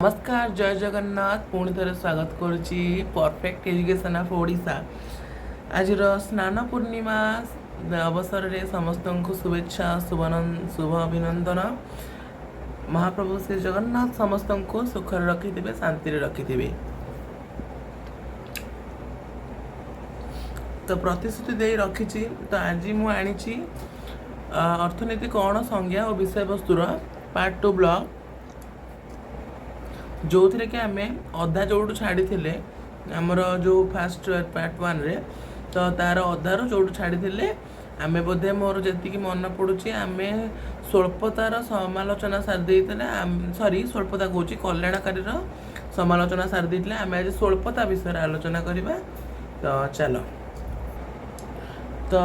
ନମସ୍କାର, ଜୟ ଜଗନ୍ନାଥ। ପୁଣି ଥରେ ସ୍ୱାଗତ କରୁଛି ପରଫେକ୍ଟ ଏଜୁକେସନ୍ ଅଫ୍ ଓଡ଼ିଶା। ଆଜିର ସ୍ନାନ ପୂର୍ଣ୍ଣିମା ଅବସରରେ ସମସ୍ତଙ୍କୁ ଶୁଭେଚ୍ଛା, ଶୁଭ ଅଭିନନ୍ଦନ। ମହାପ୍ରଭୁ ଶ୍ରୀ ଜଗନ୍ନାଥ ସମସ୍ତଙ୍କୁ ସୁଖରେ ରଖିଥିବେ, ଶାନ୍ତିରେ ରଖିଥିବେ। ତ ପ୍ରତିଶ୍ରୁତି ଦେଇ ରଖିଛି, ତ ଆଜି ମୁଁ ଆଣିଛି ଅର୍ଥନୀତି କ'ଣ ସଂଜ୍ଞା ଓ ବିଷୟବସ୍ତୁର ପାର୍ଟ 2 ବ୍ଲଗ୍, ଯେଉଁଥିରେ କି ଆମେ ଅଧା ଯେଉଁଠୁ ଛାଡ଼ିଥିଲେ, ଆମର ଯେଉଁ ଫାଷ୍ଟ ପାର୍ଟ 1ରେ, ତ ତାର ଅଧାରୁ ଯେଉଁଠୁ ଛାଡ଼ିଥିଲେ ଆମେ, ବୋଧେ ମୋର ଯେତିକି ମନେ ପଡ଼ୁଛି, ଆମେ ସ୍ୱଳ୍ପତାର ସମାଲୋଚନା ସାରି ଦେଇଥିଲେ। ସରି, ସ୍ୱଳ୍ପତା କହୁଛି, କଲ୍ୟାଣକାରୀର ସମାଲୋଚନା ସାରି ଦେଇଥିଲେ। ଆମେ ଆଜି ସ୍ୱଳ୍ପତା ବିଷୟରେ ଆଲୋଚନା କରିବା। ତ ଚାଲ, ତ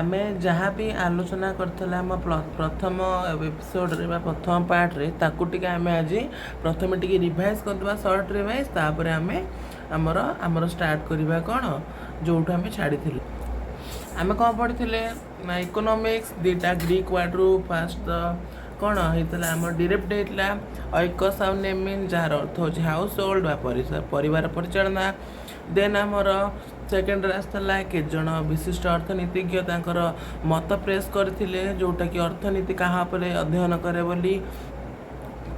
ଆମେ ଯାହା ବି ଆଲୋଚନା କରିଥିଲେ ଆମ ପ୍ରଥମ ଏପିସୋଡ଼ରେ ବା ପ୍ରଥମ ପାର୍ଟରେ, ତାକୁ ଟିକେ ଆମେ ଆଜି ପ୍ରଥମେ ଟିକେ ରିଭାଇଜ୍ କରିଦେବା, ସର୍ଟ ରିଭାଇଜ୍। ତାପରେ ଆମେ ଆମର ଷ୍ଟାର୍ଟ କରିବା କ'ଣ, ଯେଉଁଠୁ ଆମେ ଛାଡ଼ିଥିଲେ। ଆମେ କ'ଣ ପଢ଼ିଥିଲେ ନା ଇକୋନୋମିକ୍ସ ଦୁଇଟା ଗ୍ରୀକ୍ ୱାର୍ଡ଼ରୁ ଫାଷ୍ଟ ତ କ'ଣ ହେଇଥିଲା, ଆମର ଡିରେକ୍ଟ ହେଇଥିଲା, ଐକସ୍ ଆଉ ନେମିନ୍, ଯାହାର ଅର୍ଥ ହେଉଛି ହାଉସ୍ ହୋଲ୍ଡ ବା ପରିବାର ପରିଚାଳନା। ଦେନ୍ ଆମର ସେକେଣ୍ଡରେ ଆସିଥିଲା କେତେଜଣ ବିଶିଷ୍ଟ ଅର୍ଥନୀତିଜ୍ଞ ତାଙ୍କର ମତ ପ୍ରେସ୍ କରିଥିଲେ, ଯେଉଁଟାକି ଅର୍ଥନୀତି କାହା ଉପରେ ଅଧ୍ୟୟନ କରେ ବୋଲି।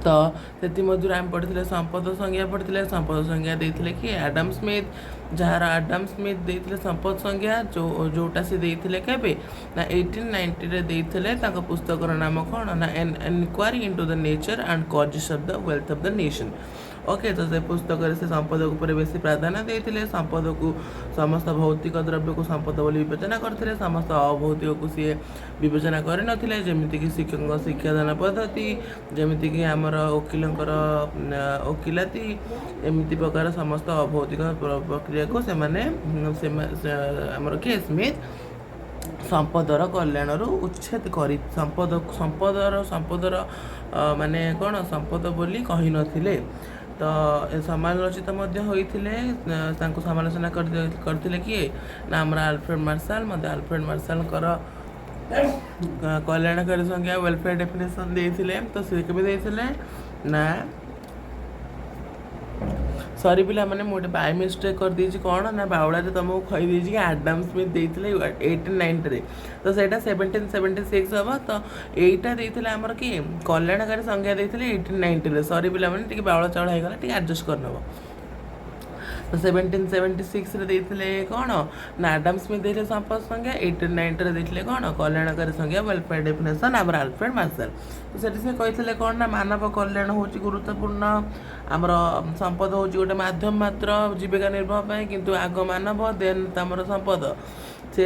ତ ସେଥିମଧ୍ୟରୁ ଆମେ ପଢ଼ିଥିଲେ ସମ୍ପଦ ସଂଜ୍ଞା ପଢ଼ିଥିଲେ। ସମ୍ପଦ ସଂଜ୍ଞା ଦେଇଥିଲେ କି ଆଡାମ ସ୍ମିଥ୍, ଯାହାର ଆଡାମ ସ୍ମିଥ୍ ଦେଇଥିଲେ ସମ୍ପଦ ସଂଜ୍ଞା, ଯେଉଁଟା ସେ ଦେଇଥିଲେ କେବେ ନା 1890ରେ ଦେଇଥିଲେ। ତାଙ୍କ ପୁସ୍ତକର ନାମ କ'ଣ ନା Enquiry into the Nature and Causes of the Wealth of the Nation। Okay, ତ ସେ ପୁସ୍ତକରେ ସେ ସମ୍ପଦ ଉପରେ ବେଶୀ ପ୍ରାଧାନ୍ୟ ଦେଇଥିଲେ। ସମ୍ପଦକୁ, ସମସ୍ତ ଭୌତିକ ଦ୍ରବ୍ୟକୁ ସମ୍ପଦ ବୋଲି ବିବେଚନା କରିଥିଲେ, ସମସ୍ତ ଅଭୌତିକକୁ ସିଏ ବିବେଚନା କରିନଥିଲେ। ଯେମିତିକି ଶିକ୍ଷକଙ୍କ ଶିକ୍ଷାଦାନ ପଦ୍ଧତି, ଯେମିତିକି ଆମର ଓକିଲଙ୍କର ଓକିଲାତି, ଏମିତି ପ୍ରକାର ସମସ୍ତ ଅଭୌତିକ ପ୍ରକ୍ରିୟାକୁ ସେମାନେ ଆମର କିଏ ସ୍ମିଥ୍ ସମ୍ପଦର କଲ୍ୟାଣରୁ ଉଚ୍ଛେଦ କରି ସମ୍ପଦର ମାନେ କ'ଣ ସମ୍ପଦ ବୋଲି କହିନଥିଲେ। ତ ଏ ସମାଲୋଚିତ ମଧ୍ୟ ହୋଇଥିଲେ। ତାଙ୍କୁ ସମାଲୋଚନା କରିଥିଲେ କିଏ ନା ଆମର ଆଲଫ୍ରେଡ ମାର୍ଶାଲ ମଧ୍ୟ। ଆଲଫ୍ରେଡ ମାର୍ଶାଲଙ୍କର କଲ୍ୟାଣକାରୀ ସଂଜ୍ଞା, ୱେଲଫେୟାର ଡେଫିନେସନ୍ ଦେଇଥିଲେ। ତ ସେ କେବେ ଦେଇଥିଲେ ନା, ସରି ପିଲାମାନେ, ମୁଁ ଗୋଟେ ବାଇ ମିଷ୍ଟେକ୍ କରିଦେଇଛି। କ'ଣ ନା ବାଉଳାରେ ତୁମକୁ କହିଦେଇଛି କି ଆଡାମ ସ୍ମିଥ୍ ଦେଇଥିଲେ 1890ରେ, ତ ସେଇଟା 1776 ହେବ। ତ ଏଇଟା ଦେଇଥିଲେ ଆମର କିଏ, କଲ୍ୟାଣକାରୀ ସଂଜ୍ଞା ଦେଇଥିଲେ 1890ରେ। ସରି ପିଲାମାନେ, ଟିକେ ବାଉଳା ଚାଉଳ ହେଇଗଲା, ଟିକେ ଆଡ଼ଜଷ୍ଟ କରିନେବ। ତ 1776ରେ ଦେଇଥିଲେ କ'ଣ ନା ଆଡାମ ସ୍ମିଥ୍ ଦେଇଥିଲେ ସମ୍ପଦ ସଂଜ୍ଞା। 1890ରେ ଦେଇଥିଲେ କ'ଣ, କଲ୍ୟାଣକାରୀ ସଂଜ୍ଞା, ୱେଲଫେୟାର ଡେଫିନେସନ୍, ଆମର ଆଲଫ୍ରେଡ ମାର୍ଶାଲ। ତ ସେଠି ସେ କହିଥିଲେ କ'ଣ ନା ମାନବ କଲ୍ୟାଣ ହେଉଛି ଗୁରୁତ୍ୱପୂର୍ଣ୍ଣ, ଆମର ସମ୍ପଦ ହେଉଛି ଗୋଟେ ମାଧ୍ୟମ ମାତ୍ର ଜୀବିକା ନିର୍ବାହ ପାଇଁ, କିନ୍ତୁ ଆଗ ମାନବ, ଦେନ୍ ତମର ସମ୍ପଦ। ସେ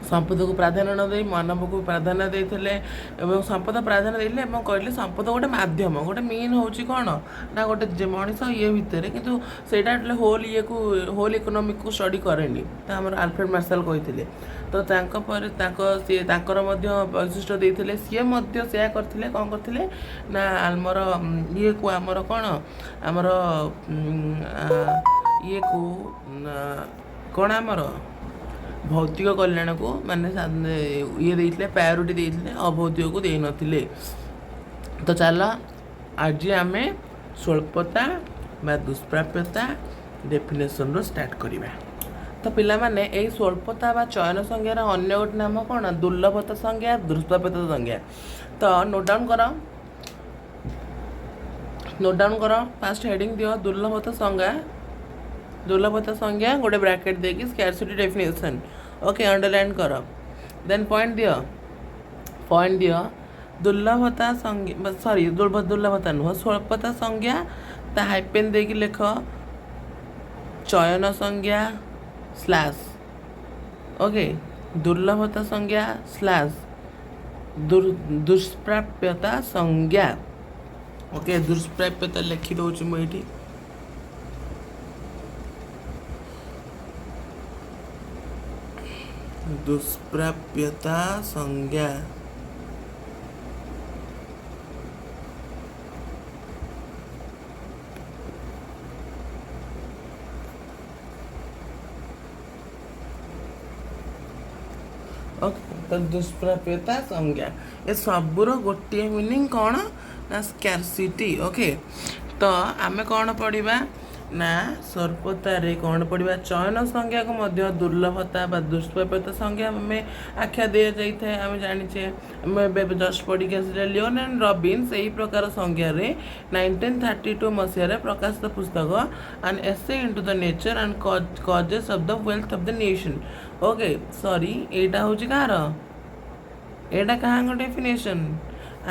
ସମ୍ପଦକୁ ପ୍ରାଧାନ୍ୟ ନ ଦେଇ ମାନବକୁ ପ୍ରାଧାନ୍ୟ ଦେଇଥିଲେ ଏବଂ ସମ୍ପଦ ପ୍ରାଧାନ୍ୟ ଦେଇଥିଲେ ଏବଂ କହିଲେ ସମ୍ପଦ ଗୋଟେ ମାଧ୍ୟମ, ଗୋଟେ ମେନ୍ ହେଉଛି କ'ଣ ନା ଗୋଟେ ଯେ ମଣିଷ ଇଏ ଭିତରେ, କିନ୍ତୁ ସେଇଟା ହୋଲ୍ ଇଏକୁ, ହୋଲ୍ ଇକୋନୋମିକକୁ ଷ୍ଟଡି କରେନି। ତ ଆମର ଆଲଫ୍ରେଡ ମାର୍ଶାଲ କହିଥିଲେ। ତ ତାଙ୍କ ପରେ ତାଙ୍କ ସିଏ ତାଙ୍କର ମଧ୍ୟ ବୈଶିଷ୍ଟ୍ୟ ଦେଇଥିଲେ। ସିଏ ମଧ୍ୟ ସେୟା କରିଥିଲେ। କ'ଣ କରିଥିଲେ ନା ଆମର ଇଏକୁ, ଆମର କ'ଣ, ଆମର ଇଏକୁ କ'ଣ, ଆମର ଭୌତିକ କଲ୍ୟାଣକୁ ମାନେ ଇଏ ଦେଇଥିଲେ, ପ୍ରାୟୋରିଟି ଦେଇଥିଲେ, ଅଭୌତିକକୁ ଦେଇନଥିଲେ। ତ ଚାଲ, ଆଜି ଆମେ ସ୍ୱଳ୍ପତା ବା ଦୁଷ୍ପ୍ରାପ୍ୟତା ଡେଫିନେସନରୁ ଷ୍ଟାର୍ଟ କରିବା। ତ ପିଲାମାନେ, ଏଇ ସ୍ୱଳ୍ପତା ବା ଚୟନ ସଂଜ୍ଞାର ଅନ୍ୟ ଗୋଟେ ନାମ କ'ଣ? ଦୁର୍ଲଭତା ସଂଜ୍ଞା, ଦୁଷ୍ପ୍ରାପ୍ୟତା ସଂଜ୍ଞା। ତ ନୋଟ୍ ଡାଉନ୍ କର, ନୋଟ୍ ଡାଉନ୍ କର। ଫାଷ୍ଟ ହେଡ଼ିଂ ଦିଅ ଦୁର୍ଲଭତା ସଂଜ୍ଞା। ଦୁର୍ଲଭତା ସଂଜ୍ଞା, ଗୋଟେ ବ୍ରାକେଟ୍ ଦେଇକି ସ୍କାରସିଟି ଡେଫିନେସନ୍। ଓକେ, ଅଣ୍ଡରଲାଇନ୍ କର। ଦେନ୍ ପଏଣ୍ଟ ଦିଅ, ପଏଣ୍ଟ ଦିଅ। ଦୁର୍ଲଭତା ସଂଜ୍ଞା, ସରି, ଦୁର୍ଲଭତା ନୁହଁ, ସ୍ୱଳ୍ପତା ସଂଜ୍ଞା। ତା ହାଇପେନ୍ ଦେଇକି ଲେଖ ଚୟନ ସଂଜ୍ଞା ସ୍ଲାସ୍, ଓକେ, ଦୁର୍ଲଭତା ସଂଜ୍ଞା ସ୍ଲାସ୍ ଦୁଷ୍ପ୍ରାପ୍ୟତା ସଂଜ୍ଞା। ଓକେ, ଦୁଷ୍ପ୍ରାପ୍ୟତା ଲେଖି ଦେଉଛି ମୁଁ ଏଇଠି। ଦୁଷ୍ପ୍ରାପ୍ୟତା ସଂଜ୍ଞା। ଓକେ, ତ ଦୁଷ୍ପ୍ରାପ୍ୟତା ସଂଜ୍ଞା, ଏ ସବୁର ଗୋଟିଏ ମିନିଂ କ'ଣ ନା ସ୍କାରସିଟି। ଓକେ, ତ ଆମେ କ'ଣ ପଢ଼ିବା ନା ସ୍ୱଳ୍ପତାରେ କ'ଣ ପଢ଼ିବା? ଚୟନ ସଂଜ୍ଞାକୁ ମଧ୍ୟ ଦୁର୍ଲଭତା ବା ଦୁଷ୍ପ୍ରାପ୍ୟତା ସଂଜ୍ଞା ଆମେ ଆଖ୍ୟା ଦିଆଯାଇଥାଏ। ଆମେ ଜାଣିଛେ, ଆମେ ଏବେ ଜଷ୍ଟ ପଢ଼ିକି ଆସିଲେ। ଲିଓନେଲ ରବିନ୍ସ ଏହି ପ୍ରକାର ସଂଜ୍ଞାରେ 1932 ମସିହାରେ ପ୍ରକାଶିତ ପୁସ୍ତକ "An Essay into the Nature and Causes of the Wealth of the Nation"। Okay, sorry, ଏଇଟା ହେଉଛି କାହାର? ଏଇଟା କାହାଙ୍କ definition?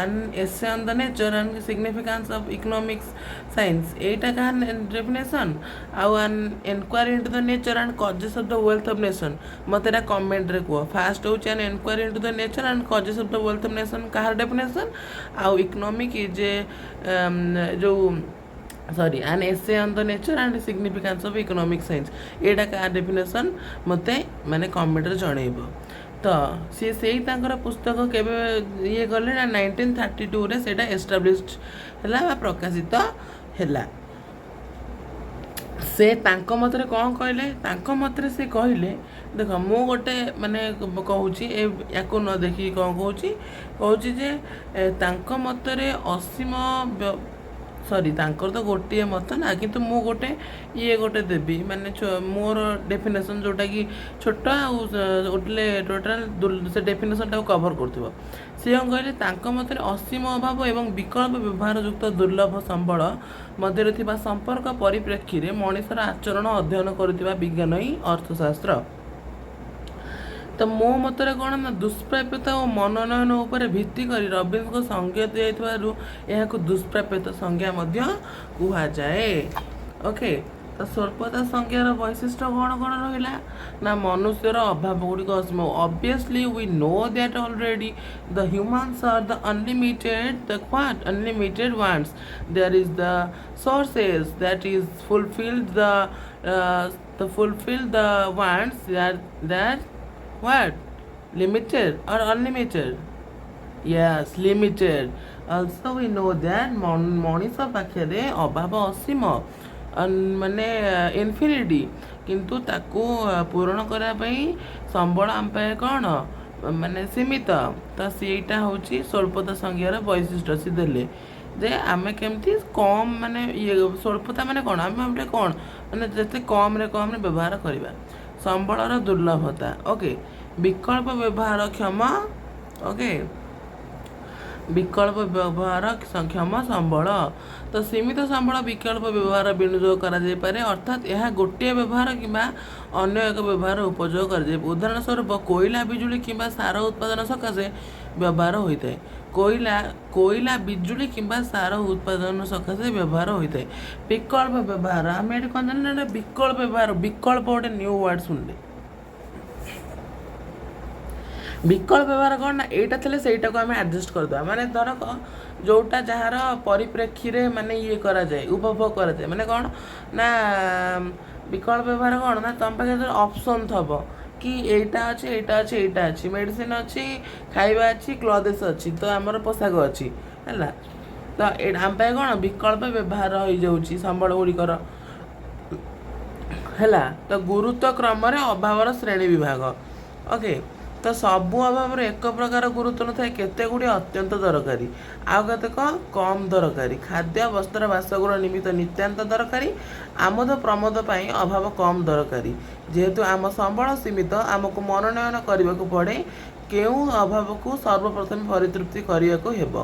"An Essay on the Nature and Significance of Economics Science", ଏଇଟା କାହା ଡେଫିନେସନ୍? ଆଉ "An Enquiry into the Nature and Causes of the Wealth of Nation"? ମୋତେ ଏଇଟା କମେଣ୍ଟରେ କୁହ। ଫାଷ୍ଟ ହେଉଛି "An Enquiry into the Nature and Causes of the Wealth of Nation" କାହାର definition? ଆଉ ଇକୋନୋମିକ୍ is a ଯେଉଁ, sorry, "An Essay on the Nature and Significance of Economic Science", ଏଇଟା କାହା ଡେଫିନେସନ୍? ମୋତେ ମାନେ କମେଣ୍ଟରେ ଜଣେଇବ। ତ ସିଏ ସେଇ ତାଙ୍କର ପୁସ୍ତକ କେବେ ଇଏ କଲେ ନା 1932ରେ ସେଇଟା ଏଷ୍ଟାବ୍ଲିଶ୍ ହେଲା ବା ପ୍ରକାଶିତ ହେଲା। ସେ ତାଙ୍କ ମତରେ କ'ଣ କହିଲେ? ତାଙ୍କ ମତରେ ସେ କହିଲେ, ଦେଖ, ମୁଁ ଗୋଟେ ମାନେ କହୁଛି, ଏ ୟାକୁ ନ ଦେଖିକି କ'ଣ କହୁଛି? କହୁଛି ଯେ ତାଙ୍କ ମତରେ ଅସୀମ, ସରି, ତାଙ୍କର ତ ଗୋଟିଏ ମତ ନା, କିନ୍ତୁ ମୁଁ ଗୋଟେ ଇଏ ଗୋଟେ ଦେବି, ମାନେ ମୋର ଡେଫିନେସନ୍ ଯେଉଁଟାକି ଛୋଟ ଆଉ ଗୋଟେ ଟୋଟାଲ୍ ସେ ଡେଫିନେସନ୍ଟାକୁ କଭର୍ କରୁଥିବ। ସେ କ'ଣ କହିଲେ? ତାଙ୍କ ମତରେ ଅସୀମ ଅଭାବ ଏବଂ ବିକଳ୍ପ ବ୍ୟବହାରଯୁକ୍ତ ଦୁର୍ଲଭ ସମ୍ବଳ ମଧ୍ୟରେ ଥିବା ସମ୍ପର୍କ ପରିପ୍ରେକ୍ଷୀରେ ମଣିଷର ଆଚରଣ ଅଧ୍ୟୟନ କରୁଥିବା ବିଜ୍ଞାନ ହିଁ ଅର୍ଥଶାସ୍ତ୍ର। ତ ମୋ ମତରେ କ'ଣ ନା ଦୁଷ୍ପ୍ରାପ୍ୟତା ଓ ମନୋନୟନ ଉପରେ ଭିତ୍ତି କରି ରବିନ୍ସଙ୍କ ସଂଜ୍ଞା ଦିଆଯାଇଥିବାରୁ ଏହାକୁ ଦୁଷ୍ପ୍ରାପ୍ୟତା ସଂଜ୍ଞା ମଧ୍ୟ କୁହାଯାଏ। ଓକେ, ତ ସ୍ୱଳ୍ପତା ସଂଜ୍ଞାର ବୈଶିଷ୍ଟ୍ୟ କ'ଣ କ'ଣ ରହିଲା ନା ମନୁଷ୍ୟର ଅଭାବ ଗୁଡ଼ିକ ଅସୀମ। Obviously, we know that already. The humans are the unlimited, the what, unlimited ones. There is the sources that is fulfilled the fulfill the wants that what, limited or unlimited? Yes, limited. Also, we know that ମଣିଷ ପାଖରେ ଅଭାବ ଅସୀମ, ମାନେ infinity, କିନ୍ତୁ ତାକୁ ପୂରଣ କରିବା ପାଇଁ ସମ୍ବଳ ଆମ ପାଖରେ କ'ଣ ମାନେ ସୀମିତ। ତ ସେଇଟା ହେଉଛି ସ୍ୱଳ୍ପତା ସଂଜ୍ଞାର ବୈଶିଷ୍ଟ୍ୟ। ସେ ଦେଲେ ଯେ ଆମେ କେମିତି କମ୍ ମାନେ ଇଏ ସ୍ୱଳ୍ପତା ମାନେ କ'ଣ, ଆମେ ଭାବିଲେ କ'ଣ ମାନେ ଯେତେ କମ୍ରେ କମ୍ରେ ବ୍ୟବହାର କରିବା। ସମ୍ବଳର ଦୁର୍ଲଭତା। ଓକେ, ବିକଳ୍ପ ବ୍ୟବହାର କ୍ଷମ। ଓକେ, ବିକଳ୍ପ ବ୍ୟବହାର ସକ୍ଷମ ସମ୍ବଳ। ତ ସୀମିତ ସମ୍ବଳ ବିକଳ୍ପ ବ୍ୟବହାର ବିନିଯୋଗ କରାଯାଇପାରେ, ଅର୍ଥାତ୍ ଏହା ଗୋଟିଏ ବ୍ୟବହାର କିମ୍ବା ଅନ୍ୟ ଏକ ବ୍ୟବହାର ଉପଯୋଗ କରାଯାଏ। ଉଦାହରଣ ସ୍ୱରୂପ, କୋଇଲା ବିଜୁଳି କିମ୍ବା ସାର ଉତ୍ପାଦନ ସକାଶେ ବ୍ୟବହାର ହୋଇଥାଏ। କୋଇଲା ବିଜୁଳି କିମ୍ବା ସାର ଉତ୍ପାଦନ ସକାଶେ ବ୍ୟବହାର ହୋଇଥାଏ। ବିକଳ୍ପ ବ୍ୟବହାର ଆମେ ଏଠି କ'ଣ ଜାଣିଲେ ନା ବିକଳ୍ପ ବ୍ୟବହାର। ବିକଳ୍ପ ଗୋଟେ ନ୍ୟୁ ୱାର୍ଡ଼ ଶୁଣିଲେ। ବିକଳ୍ପ ବ୍ୟବହାର କ'ଣ ନା ଏଇଟା ଥିଲେ ସେଇଟାକୁ ଆମେ ଆଡ଼ଜଷ୍ଟ କରିଦେବା। ମାନେ ଧରକ ଯେଉଁଟା ଯାହାର ପରିପ୍ରେକ୍ଷୀରେ ମାନେ ଇଏ କରାଯାଏ, ଉପଭୋଗ କରାଯାଏ। ମାନେ କ'ଣ ନା ବିକଳ୍ପ ବ୍ୟବହାର କ'ଣ ନା ତୁମ ପାଖରେ ଯେତେବେଳେ ଅପସନ୍ ଥବ କି ଏଇଟା ଅଛି, ଏଇଟା ଅଛି, ଏଇଟା ଅଛି, ମେଡ଼ିସିନ ଅଛି, ଖାଇବା ଅଛି, କ୍ଲଥେସ୍ ଅଛି, ତ ଆମର ପୋଷାକ ଅଛି, ହେଲା, ତ ଏଇଟା ଆମ ପାଇଁ କ'ଣ ବିକଳ୍ପ ବ୍ୟବହାର ହେଇଯାଉଛି ସମ୍ବଳ ଗୁଡ଼ିକର। ହେଲା, ତ ଗୁରୁତ୍ୱ କ୍ରମରେ ଅଭାବର ଶ୍ରେଣୀ ବିଭାଗ। ଓକେ, ତ ସବୁ ଅଭାବର ଏକ ପ୍ରକାର ଗୁରୁତ୍ୱ ନଥାଏ। କେତେ ଗୁଡ଼ିଏ ଅତ୍ୟନ୍ତ ଦରକାରୀ, ଆଉ କେତେକ କମ୍ ଦରକାରୀ। ଖାଦ୍ୟ, ବସ୍ତ୍ର, ବାସଗୃହ ନିମିତ୍ତ ନିତ୍ୟାନ୍ତ ଦରକାରୀ। ଆମୋଦ ପ୍ରମୋଦ ପାଇଁ ଅଭାବ କମ୍ ଦରକାରୀ। ଯେହେତୁ ଆମ ସମ୍ବଳ ସୀମିତ, ଆମକୁ ମନୋନୟନ କରିବାକୁ ପଡ଼େ କେଉଁ ଅଭାବକୁ ସର୍ବପ୍ରଥମେ ପରିତୃପ୍ତି କରିବାକୁ ହେବ।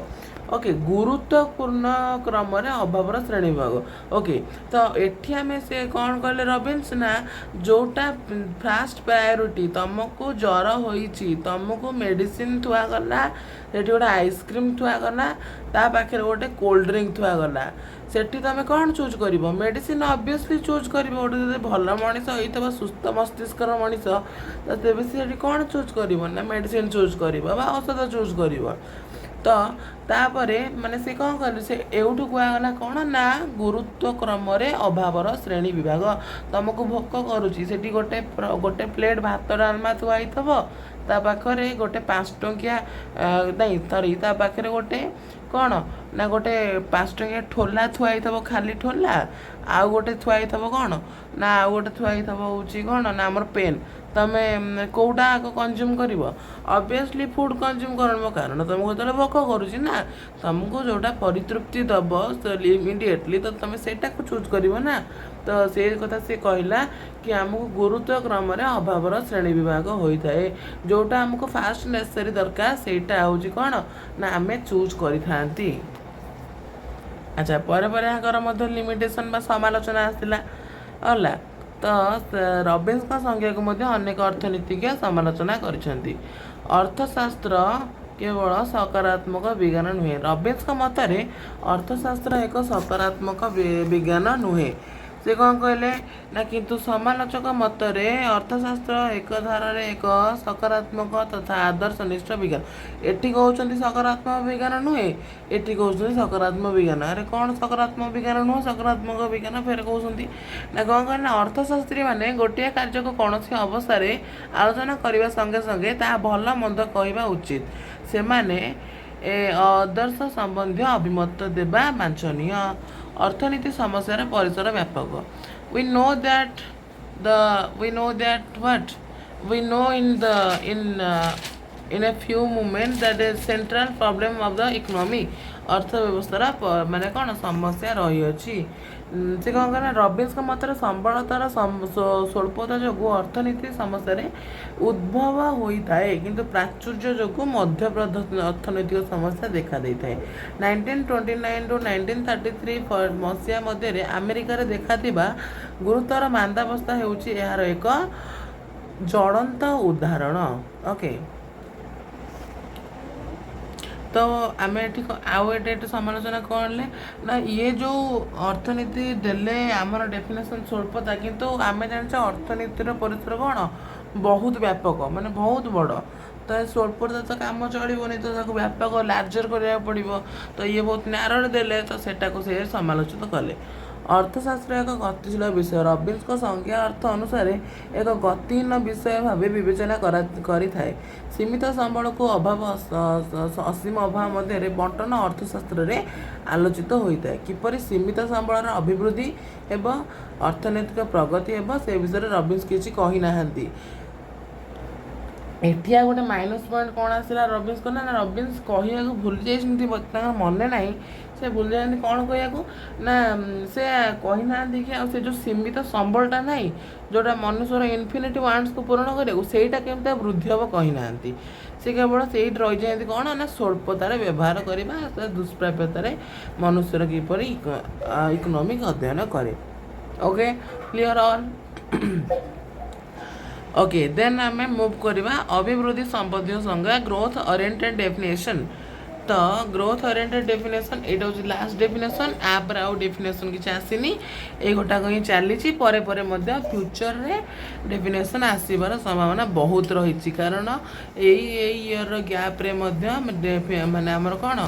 ଓକେ, ଗୁରୁତ୍ୱପୂର୍ଣ୍ଣ କ୍ରମରେ ଅଭାବର ଶ୍ରେଣୀ ବିଭାଗ। ଓକେ, ତ ଏଠି ଆମେ ସେ କ'ଣ କହିଲେ ରବିନ୍ସ ନା ଯେଉଁଟା ଫାଷ୍ଟ ପ୍ରାୟୋରିଟି। ତମକୁ ଜ୍ୱର ହୋଇଛି, ତମକୁ ମେଡ଼ିସିନ ଥୁଆଗଲା, ସେଠି ଗୋଟେ ଆଇସ୍କ୍ରିମ୍ ଥୁଆଗଲା, ତା ପାଖରେ ଗୋଟେ କୋଲ୍ଡ ଡ୍ରିଙ୍କ ଥୁଆଗଲା, ସେଠି ତମେ କ'ଣ ଚୁଜ୍ କରିବ? ମେଡ଼ିସିନ ଅବଭିୟସଲି ଚୁଜ୍ କରିବ। ଗୋଟେ ଯଦି ଭଲ ମଣିଷ ହେଇଥିବ, ସୁସ୍ଥ ମସ୍ତିଷ୍କର ମଣିଷ, ତ ତେବେ ସେ ସେଠି କ'ଣ ଚୁଜ୍ କରିବ ନା ମେଡ଼ିସିନ ଚୁଜ୍ କରିବ ବା ଔଷଧ ଚୁଜ୍ କରିବ। ତ ତାପରେ ମାନେ ସେ କ'ଣ କଲେ? ସେ ଏଉଠୁ କୁହାଗଲା କ'ଣ ନା ଗୁରୁତ୍ୱ କ୍ରମରେ ଅଭାବର ଶ୍ରେଣୀ ବିଭାଗ। ତମକୁ ଭୋକ କରୁଛି, ସେଠି ଗୋଟେ ପ୍ଲେଟ୍ ଭାତ ଡାଲମା ଥୁଆ ହେଇଥିବ, ତା ପାଖରେ ଗୋଟେ 5 ଟଙ୍କିଆ, ନାଇଁ, ସରି, ତା ପାଖରେ ଗୋଟେ କ'ଣ ନା ଗୋଟେ 5 ଟଙ୍କିଆ ଠୋଲା ଥୁଆ ହେଇଥିବ, ଖାଲି ଠୋଲା, ଆଉ ଗୋଟେ ଥୁଆ ହେଇଥିବ କ'ଣ ନା ଆଉ ଗୋଟେ ଥୁଆ ହେଇଥିବ ହେଉଛି କ'ଣ ନା ଆମର ପେନ୍। ତମେ କେଉଁଟା ଆଗ କନଜ୍ୟୁମ୍ କରିବ? ଅବଭିୟସଲି ଫୁଡ଼୍ କନଜ୍ୟୁମ୍ କରିବ, କାରଣ ତମକୁ ଯେତେବେଳେ ଭୋକ କରୁଛି ନା, ତମକୁ ଯେଉଁଟା ପରିତୃପ୍ତି ଦେବ ଇମିଡ଼ିଏଟଲି, ତ ତମେ ସେଇଟାକୁ ଚୁଜ୍ କରିବ ନା। ତ ସେଇ କଥା ସେ କହିଲା କି ଆମକୁ ଗୁରୁତ୍ୱ କ୍ରମରେ ଅଭାବର ଶ୍ରେଣୀ ବିଭାଗ ହୋଇଥାଏ। ଯେଉଁଟା ଆମକୁ ଫାଷ୍ଟ ନେସେସରି ଦରକାର, ସେଇଟା ହେଉଛି କ'ଣ ନା ଆମେ ଚୁଜ୍ କରିଥାନ୍ତି। ଆଚ୍ଛା, ପରେ ପରେ ଏହାଙ୍କର ମଧ୍ୟ ଲିମିଟେସନ୍ ବା ସମାଲୋଚନା ଆସିଲା। ହେଲା ତ, ରବିନ୍ସଙ୍କ ସଂଜ୍ଞାକୁ ମଧ୍ୟ ଅନେକ ଅର୍ଥନୀତିଜ୍ଞ ସମାଲୋଚନା କରିଛନ୍ତି। ଅର୍ଥଶାସ୍ତ୍ର କେବଳ ସକାରାତ୍ମକ ବିଜ୍ଞାନ ନୁହେଁ। ରବିନ୍ସଙ୍କ ମତରେ ଅର୍ଥଶାସ୍ତ୍ର ଏକ ସକାରାତ୍ମକ ବିଜ୍ଞାନ ନୁହେଁ। ସେ କ'ଣ କହିଲେ ନା, କିନ୍ତୁ ସମାଲୋଚକ ମତରେ ଅର୍ଥଶାସ୍ତ୍ର ଏକ ଧାରାରେ ଏକ ସକାରାତ୍ମକ ତଥା ଆଦର୍ଶନିଷ୍ଠ ବିଜ୍ଞାନ। ଏଠି କହୁଛନ୍ତି ସକାରାତ୍ମକ ବିଜ୍ଞାନ ନୁହେଁ, ଏଠି କହୁଛନ୍ତି ସକାରାତ୍ମକ ବିଜ୍ଞାନ। ଆରେ କ'ଣ ସକାରାତ୍ମକ ବିଜ୍ଞାନ ନୁହଁ, ସକାରାତ୍ମକ ବିଜ୍ଞାନ ଫେର କହୁଛନ୍ତି ନା? କ'ଣ କହିଲେ ନା, ଅର୍ଥଶାସ୍ତ୍ରୀ ମାନେ ଗୋଟିଏ କାର୍ଯ୍ୟକୁ କୌଣସି ଅବସ୍ଥାରେ ଆଲୋଚନା କରିବା ସଙ୍ଗେ ସଙ୍ଗେ ତାହା ଭଲ ମନ୍ଦ କହିବା ଉଚିତ। ସେମାନେ ଏ ଆଦର୍ଶ ସମ୍ବନ୍ଧୀୟ ଅଭିମତ ଦେବା ବାଞ୍ଛନୀୟ। ଅର୍ଥନୀତି ସମସ୍ୟାର ପରିସର ବ୍ୟାପକ। We know that what we know in a few moment that is central problem of the economy. ଅର୍ଥ ବ୍ୟବସ୍ଥାର ମାନେ କ'ଣ ସମସ୍ୟା ରହିଅଛି। ସେ କ'ଣ କହିଲା? ରବିନ୍ସଙ୍କ ମତରେ ସମ୍ବଳତାର ସ୍ୱଳ୍ପତା ଯୋଗୁଁ ଅର୍ଥନୀତି ସମସ୍ୟାରେ ଉଦ୍ଭବ ହୋଇଥାଏ, କିନ୍ତୁ ପ୍ରାଚୁର୍ଯ୍ୟ ଯୋଗୁଁ ମଧ୍ୟ ଅର୍ଥନୈତିକ ସମସ୍ୟା ଦେଖା ଦେଇଥାଏ। 1929 ରୁ 1933 ମସିହା ମଧ୍ୟରେ ଆମେରିକାରେ ଦେଖାଥିବା ଗୁରୁତର ମାନ୍ଦାବସ୍ଥା ହେଉଛି ଏହାର ଏକ ଜ୍ୱଳନ୍ତ ଉଦାହରଣ। ଓକେ, ତ ଆମେ ଏଠି ଆଉ ଏଠି ସମାଲୋଚନା କଲେ ନା, ଇଏ ଯେଉଁ ଅର୍ଥନୀତି ଦେଲେ ଆମର ଡେଫିନେସନ୍ ସ୍ୱଳ୍ପତା, କିନ୍ତୁ ଆମେ ଜାଣିଛେ ଅର୍ଥନୀତିର ପରିସର କ'ଣ ବହୁତ ବ୍ୟାପକ, ମାନେ ବହୁତ ବଡ଼। ତ ଏ ସ୍ୱଳ୍ପତା ତ କାମ ଚଳିବନି, ତ ତାକୁ ବ୍ୟାପକ ଲାର୍ଜର କରିବାକୁ ପଡ଼ିବ। ତ ଇଏ ବହୁତ ନ୍ୟାରୋରେ ଦେଲେ, ତ ସେଟାକୁ ସେ ସମାଲୋଚିତ କଲେ। ଅର୍ଥଶାସ୍ତ୍ର ଏକ ଗତିଶୀଳ ବିଷୟ। ରବିନ୍ସଙ୍କ ସଂଜ୍ଞା ଅର୍ଥ ଅନୁସାରେ ଏକ ଗତିହୀନ ବିଷୟ ଭାବେ ବିବେଚନା କରିଥାଏ। ସୀମିତ ସମ୍ବଳକୁ ଅଭାବ ଅସୀମ ଅଭାବ ମଧ୍ୟରେ ବଣ୍ଟନ ଅର୍ଥଶାସ୍ତ୍ରରେ ଆଲୋଚିତ ହୋଇଥାଏ। କିପରି ସୀମିତ ସମ୍ବଳର ଅଭିବୃଦ୍ଧି ହେବ, ଅର୍ଥନୈତିକ ପ୍ରଗତି ହେବ, ସେ ବିଷୟରେ ରବିନ୍ସ କିଛି କହିନାହାନ୍ତି। ଏଠି ଆଉ ଗୋଟେ ମାଇନସ୍ ପଏଣ୍ଟ କ'ଣ ଆସିଲା ରବିନ୍ସଙ୍କ ନା, ରବିନ୍ସ କହିବାକୁ ଭୁଲି ଯାଇଛନ୍ତି ବୋଧେ, ତାଙ୍କର ମନେ ନାହିଁ, ସେ ଭୁଲି ଯାଇଛନ୍ତି। କ'ଣ କହିବାକୁ ନା, ସେ କହିନାହାନ୍ତି କି ଆଉ ସେ ଯେଉଁ ସୀମିତ ସମ୍ବଳଟା ନାହିଁ, ଯେଉଁଟା ମନୁଷ୍ୟର ଇନଫିନିଟି ୱାଣ୍ଟସକୁ ପୂରଣ କରିବାକୁ, ସେଇଟା କେମିତି ବୃଦ୍ଧି ହେବ କହିନାହାନ୍ତି। ସେ କେବଳ ସେଇଠି ରହିଯାଆନ୍ତି। କ'ଣ ନା, ସ୍ୱଳ୍ପତାରେ ବ୍ୟବହାର କରିବା, ଦୁଷ୍ପ୍ରାପ୍ୟତାରେ ମନୁଷ୍ୟର କିପରି ଇକୋନୋମିକ୍ ଅଧ୍ୟୟନ କରେ। Okay, clear all? Okay, then ଆମେ ମୁଭ୍ କରିବା ଅଭିବୃଦ୍ଧି ସମ୍ବନ୍ଧୀୟ ସଂଜ୍ଞା, ଗ୍ରୋଥ୍ ଓରିଏଣ୍ଟେଡ୍ ଡେଫିନେସନ୍। ତ ଗ୍ରୋଥ୍ ଓରିଏଣ୍ଟେଡ୍ ଡେଫିନେସନ୍, ଏଇଟା ହେଉଛି ଲାଷ୍ଟ ଡେଫିନେସନ୍। ଆପରେ ଆଉ ଡେଫିନେସନ୍ କିଛି ଆସିନି, ଏଇ ଗୋଟାକ ହିଁ ଚାଲିଛି। ପରେ ପରେ ମଧ୍ୟ ଫ୍ୟୁଚରରେ ଡେଫିନେସନ୍ ଆସିବାର ସମ୍ଭାବନା ବହୁତ ରହିଛି, କାରଣ ଏଇ ଇୟର୍ର ଗ୍ୟାପ୍ରେ ମଧ୍ୟ ମାନେ ଆମର କ'ଣ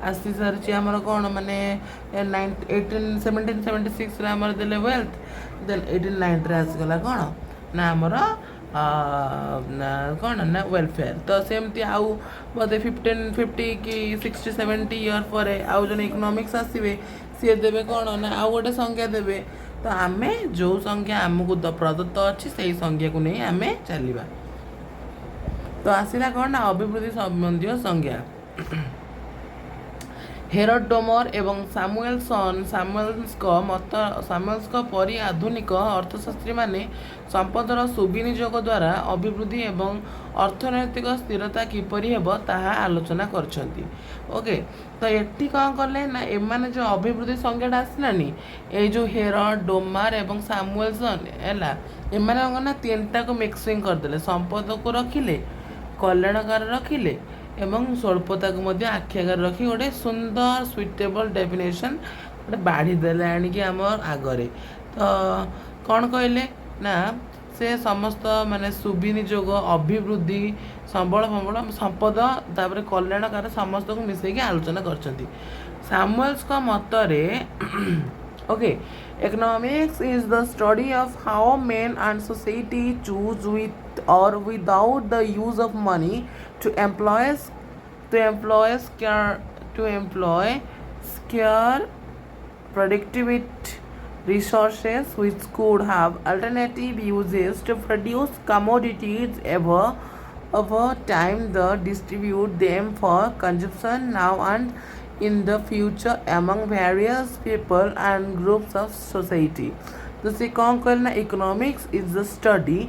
ଆସି ସାରିଛି। ଆମର କ'ଣ ମାନେ 1776ରେ ଆମର ଦେଲେ ୱେଲ୍ଥ, ଦେନ୍ 1890ରେ ଆସିଗଲା କ'ଣ ନା ଆମର ନା କ'ଣ ନା ୱେଲଫେୟାର। ତ ସେମିତି ଆଉ ବୋଧେ 1550 କି 60-70 ଇୟର୍ ପରେ ଆଉ ଜଣେ ଇକୋନୋମିକ୍ସ ଆସିବେ, ସିଏ ଦେବେ କ'ଣ ନା ଆଉ ଗୋଟେ ସଂଜ୍ଞା ଦେବେ। ତ ଆମେ ଯେଉଁ ସଂଜ୍ଞା ଆମକୁ ପ୍ରଦତ୍ତ ଅଛି, ସେଇ ସଂଜ୍ଞାକୁ ନେଇ ଆମେ ଚାଲିବା। ତ ଆସିଲା କ'ଣ ନା ଅଭିବୃଦ୍ଧି ସମ୍ବନ୍ଧୀୟ ସଂଜ୍ଞା। ହେରଡ୍ ଡୋମର ଏବଂ ସାମୁଏଲସନ୍ଙ୍କ ମତ, ସାମୁଏଲ୍ସଙ୍କ ପରି ଆଧୁନିକ ଅର୍ଥଶାସ୍ତ୍ରୀମାନେ ସମ୍ପଦର ସୁବିନିଯୋଗ ଦ୍ୱାରା ଅଭିବୃଦ୍ଧି ଏବଂ ଅର୍ଥନୈତିକ ସ୍ଥିରତା କିପରି ହେବ, ତାହା ଆଲୋଚନା କରିଛନ୍ତି। ଓକେ, ତ ଏଠି କ'ଣ କଲେ ନା, ଏମାନେ ଯେଉଁ ଅଭିବୃଦ୍ଧି ସଂଜ୍ଞାଟା ଆସିଲାନି, ଏଇ ଯେଉଁ ହେରଡ୍ ଡୋମାର ଏବଂ ସାମୁଏଲସନ୍ ହେଲା, ଏମାନେ କ'ଣ ନା ତିନିଟାକୁ ମିକ୍ସିଂ କରିଦେଲେ। ସମ୍ପଦକୁ ରଖିଲେ, କଲ୍ୟାଣକାର ରଖିଲେ ଏବଂ ସ୍ୱଳ୍ପତାକୁ ମଧ୍ୟ ଆଖି ଆଗରେ ରଖି ଗୋଟେ ସୁନ୍ଦର ସୁଇଟେବଲ୍ ଡେଫିନେସନ୍ ଗୋଟେ ବାଢ଼ି ଦେଲେ ଆଣିକି ଆମ ଆଗରେ। ତ କ'ଣ କହିଲେ ନା, ସେ ସମସ୍ତ ମାନେ ସୁବିନିଯୋଗ, ଅଭିବୃଦ୍ଧି, ସମ୍ବଳ ଫମ୍ବଳ, ସମ୍ପଦ, ତାପରେ କଲ୍ୟାଣକାର, ସମସ୍ତଙ୍କୁ ମିଶେଇକି ଆଲୋଚନା କରିଛନ୍ତି। ସାମୁଏଲ୍ସଙ୍କ ମତରେ, okay, economics is the study of how men and society choose, with or without the use of money, to employ scarce productivity resources which could have alternative uses to produce commodities over time, the distribute them for consumption now and in the future among various people and groups of society. ତ ସେ କ'ଣ କହିଲେ ନା, economics is the study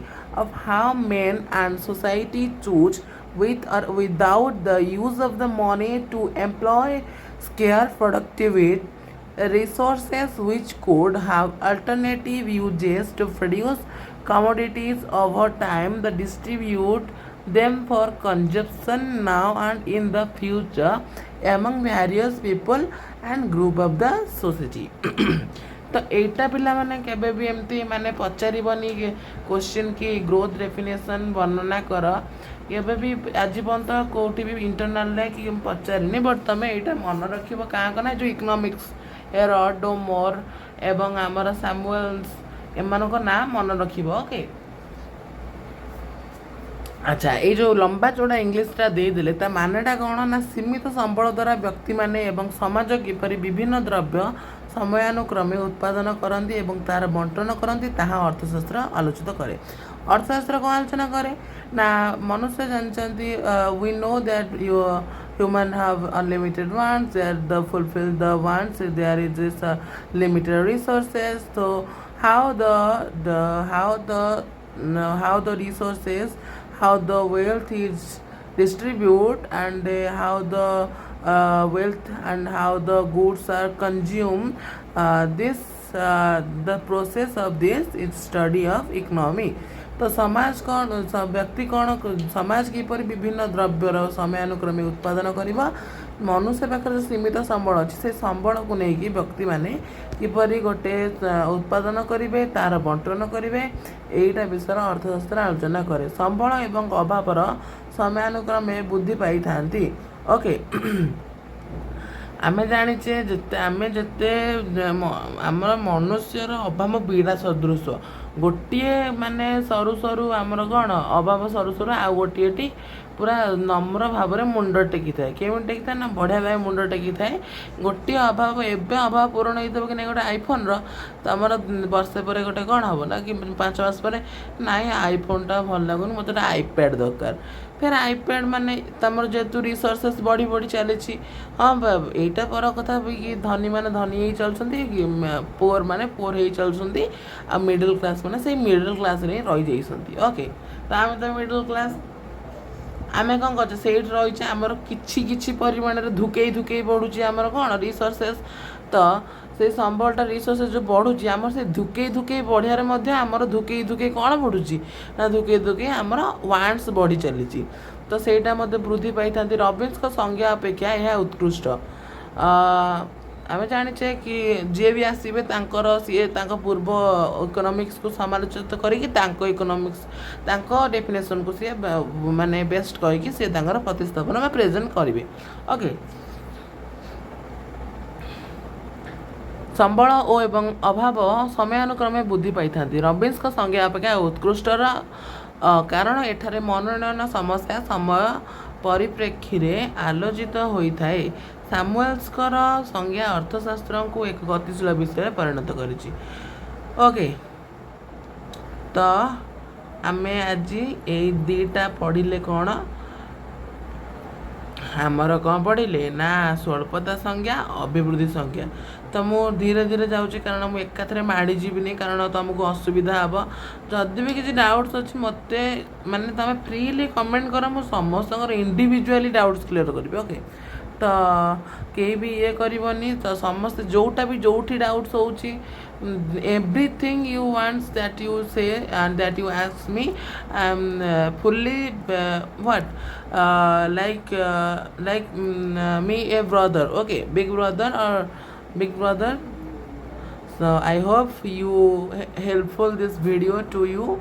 of how men and society choose, with or without the use of the money, to employ scarce productive resources which could have alternative uses to produce commodities over time, the distribute them for consumption now and in the future among various people and group of the society. ତ ଏଇଟା ପିଲାମାନେ କେବେ ବି ଏମିତି ମାନେ ପଚାରିବନି question କି growth definition ବର୍ଣ୍ଣନା କର। କେବେ ବି ଆଜି ପର୍ଯ୍ୟନ୍ତ କେଉଁଠି ବି ଇଣ୍ଟରନାଲରେ କି ପଚାରିନି। ବଟ୍ ତମେ ଏଇଟା ମନେ ରଖିବ କାହାଙ୍କ ନା ଯେଉଁ ଇକୋନୋମିକ୍ସ ହେରଡ୍, ଡୋମୋର ଏବଂ ଆମର ସାମୁଏଲ୍ସ, ଏମାନଙ୍କ ନାଁ ମନେ ରଖିବ। ଓକେ। ଆଚ୍ଛା, ଏଇ ଯେଉଁ ଲମ୍ବା ଚଉଡ଼ା ଇଂଲିଶଟା ଦେଇଦେଲେ, ତା ମାନେଟା କ'ଣ ନା, ସୀମିତ ସମ୍ବଳ ଦ୍ୱାରା ବ୍ୟକ୍ତିମାନେ ଏବଂ ସମାଜ କିପରି ବିଭିନ୍ନ ଦ୍ରବ୍ୟ ସମୟାନୁକ୍ରମେ ଉତ୍ପାଦନ କରନ୍ତି ଏବଂ ତାହାର ବଣ୍ଟନ କରନ୍ତି, ତାହା ଅର୍ଥଶାସ୍ତ୍ର ଆଲୋଚିତ କରେ। ଅର୍ଥଶାସ୍ତ୍ର କ'ଣ ଆଲୋଚନା କରେ ନା, ମନୁଷ୍ୟ ଜାଣିଛନ୍ତି, we know that you human have unlimited wants, that the fulfill the wants there is this limited resources. So how the resources, how the wealth is distribute and how the wealth and how the goods are consumed, this the process of this is study of economy. ତ ସମାଜ କ'ଣ, ବ୍ୟକ୍ତି କ'ଣ, ସମାଜ କିପରି ବିଭିନ୍ନ ଦ୍ରବ୍ୟର ସମୟାନୁକ୍ରମେ ଉତ୍ପାଦନ କରିବ, ମନୁଷ୍ୟ ପାଖରେ ଯେଉଁ ସୀମିତ ସମ୍ବଳ ଅଛି, ସେ ସମ୍ବଳକୁ ନେଇକି ବ୍ୟକ୍ତିମାନେ କିପରି ଗୋଟେ ଉତ୍ପାଦନ କରିବେ, ତାର ବଣ୍ଟନ କରିବେ, ଏଇଟା ବିଷୟରେ ଅର୍ଥଶାସ୍ତ୍ର ଆଲୋଚନା କରେ। ସମ୍ବଳ ଏବଂ ଅଭାବର ସମୟାନୁକ୍ରମେ ବୃଦ୍ଧି ପାଇଥାନ୍ତି। ଓକେ। ଆମେ ଜାଣିଛେ, ଯେତେ ଆମେ ଯେତେ ଆମର ମନୁଷ୍ୟର ଅଭାବ ବିଡ଼ା ସଦୃଶ। ଗୋଟିଏ ମାନେ ସରୁ ସରୁ ଆମର କ'ଣ ଅଭାବ ସରୁ ସରୁ ଆଉ ଗୋଟିଏଟି ପୁରା ନମ୍ର ଭାବରେ ମୁଣ୍ଡ ଟେକିଥାଏ। କେମିତି ଟେକିଥାଏ ନା, ବଢ଼ିଆ ଭାବେ ମୁଣ୍ଡ ଟେକିଥାଏ। ଗୋଟିଏ ଅଭାବ, ଏବେ ଅଭାବ ପୂରଣ ହେଇଥିବ କି ନାହିଁ ଗୋଟେ ଆଇଫୋନ୍ର, ତମର ବର୍ଷେ ପରେ ଗୋଟେ କ'ଣ ହେବ ନା କି 5 ମାସ ପରେ, ନାଇଁ, ଆଇଫୋନ୍ଟା ଭଲ ଲାଗୁନି, ମୋତେ ଗୋଟେ ଆଇପ୍ୟାଡ଼୍ ଦରକାର। ଫେର ଆଇପ୍ୟାଡ଼୍ ମାନେ ତମର ଯେହେତୁ ରିସୋର୍ସେସ୍ ବଢ଼ି ବଢ଼ି ଚାଲିଛି। ହଁ, ଏଇଟା ପର କଥା ବି କି ଧନୀମାନେ ଧନୀ ହେଇ ଚାଲୁଛନ୍ତି କି ପୁଅର୍ ମାନେ ପୁଅର୍ ହେଇ ଚାଲୁଛନ୍ତି, ଆଉ ମିଡ଼ିଲ୍ କ୍ଲାସ୍ ମାନେ ସେଇ ମିଡ଼ିଲ୍ କ୍ଲାସ୍ରେ ହିଁ ରହିଯାଇଛନ୍ତି। ଓକେ। ତ ଆମେ ତ ମିଡ଼ିଲ୍ କ୍ଲାସ୍। ଆମେ କ'ଣ କରୁଛେ? ସେଇଠି ରହିଛେ। ଆମର କିଛି କିଛି ପରିମାଣରେ ଧୁକେଇ ଧୁକେଇ ବଢ଼ୁଛି ଆମର କ'ଣ ରିସୋର୍ସେସ୍। ତ ସେଇ ସମ୍ବଳଟା, ରିସୋର୍ସେସ୍ ଯେଉଁ ବଢ଼ୁଛି ଆମର, ସେ ଧୁକେଇ ଧୁକେଇ ବଢ଼ିବାରେ ମଧ୍ୟ ଆମର ଧୁକେଇ ଧୁକେଇ କ'ଣ ବଢ଼ୁଛି ନା, ଧୁକେଇ ଧୁକେଇ ଆମର ୱାଣ୍ଟସ୍ ବଢ଼ି ଚାଲିଛି। ତ ସେଇଟା ମଧ୍ୟ ବୃଦ୍ଧି ପାଇଥାନ୍ତି। ରବିନ୍ସଙ୍କ ସଂଜ୍ଞା ଅପେକ୍ଷା ଏହା ଉତ୍କୃଷ୍ଟ। ଆମେ ଜାଣିଛେ କି ଯିଏ ବି ଆସିବେ ତାଙ୍କର ସିଏ ତାଙ୍କ ପୂର୍ବ ଇକୋନୋମିକ୍ସକୁ ସମାଲୋଚିତ କରିକି ତାଙ୍କ ଇକୋନୋମିକ୍ସ, ତାଙ୍କ ଡେଫିନେସନକୁ ସିଏ ମାନେ ବେଷ୍ଟ କହିକି ସିଏ ତାଙ୍କର ପ୍ରତିସ୍ଥାପନ ବା ପ୍ରେଜେଣ୍ଟ କରିବେ। ଓକେ। ସମ୍ବଳ ଓ ଏବଂ ଅଭାବ ସମୟାନୁକ୍ରମେ ବୃଦ୍ଧି ପାଇଥାନ୍ତି। ରବିନ୍ସଙ୍କ ସଂଜ୍ଞା ଅପେକ୍ଷା ଉତ୍କୃଷ୍ଟର, କାରଣ ଏଠାରେ ମନୋନୟନ ସମସ୍ୟା ସମୟ ପରିପ୍ରେକ୍ଷୀରେ ଆଲୋଚିତ ହୋଇଥାଏ। ସାମୁଏଲ୍ସଙ୍କର ସଂଜ୍ଞା ଅର୍ଥଶାସ୍ତ୍ରଙ୍କୁ ଏକ ଗତିଶୀଳ ବିଷୟରେ ପରିଣତ କରିଛି। ଓକେ। ତ ଆମେ ଆଜି ଏଇ ଦୁଇଟା ପଢ଼ିଲେ। କ'ଣ ଆମର କ'ଣ ପଢ଼ିଲେ ନା, ସ୍ୱଳ୍ପତା ସଂଜ୍ଞା, ଅଭିବୃଦ୍ଧି ସଂଜ୍ଞା। ତ ମୁଁ ଧୀରେ ଧୀରେ ଯାଉଛି, କାରଣ ମୁଁ ଏକାଥରେ ମାଡ଼ି ଯିବିନି, କାରଣ ତୁମକୁ ଅସୁବିଧା ହେବ। ଯଦି ବି କିଛି ଡାଉଟ୍ସ ଅଛି, ମୋତେ ମାନେ ତୁମେ ଫ୍ରିଲି କମେଣ୍ଟ କର, ମୁଁ ସମସ୍ତଙ୍କର ଇଣ୍ଡିଭିଜୁଆଲି ଡାଉଟ୍ସ କ୍ଲିୟର କରିବି। ଓକେ। ତ କେହି ବି ଇଏ କରିବନି। ତ ସମସ୍ତେ ଯେଉଁଟା ବି ଯେଉଁଠି ଡାଉଟ୍ସ ହେଉଛି, everything you wants that you say and that you ask me, I am fully what like me a brother, okay, big brother or big brother. So I hope you helpful this video to you.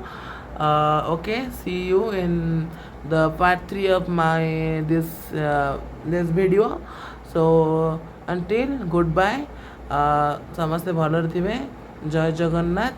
Okay, see you in the part 3 of my this video. So until, goodbye. ସମସ୍ତେ ଭଲରେ ଥିବେ। ଜୟ ଜଗନ୍ନାଥ।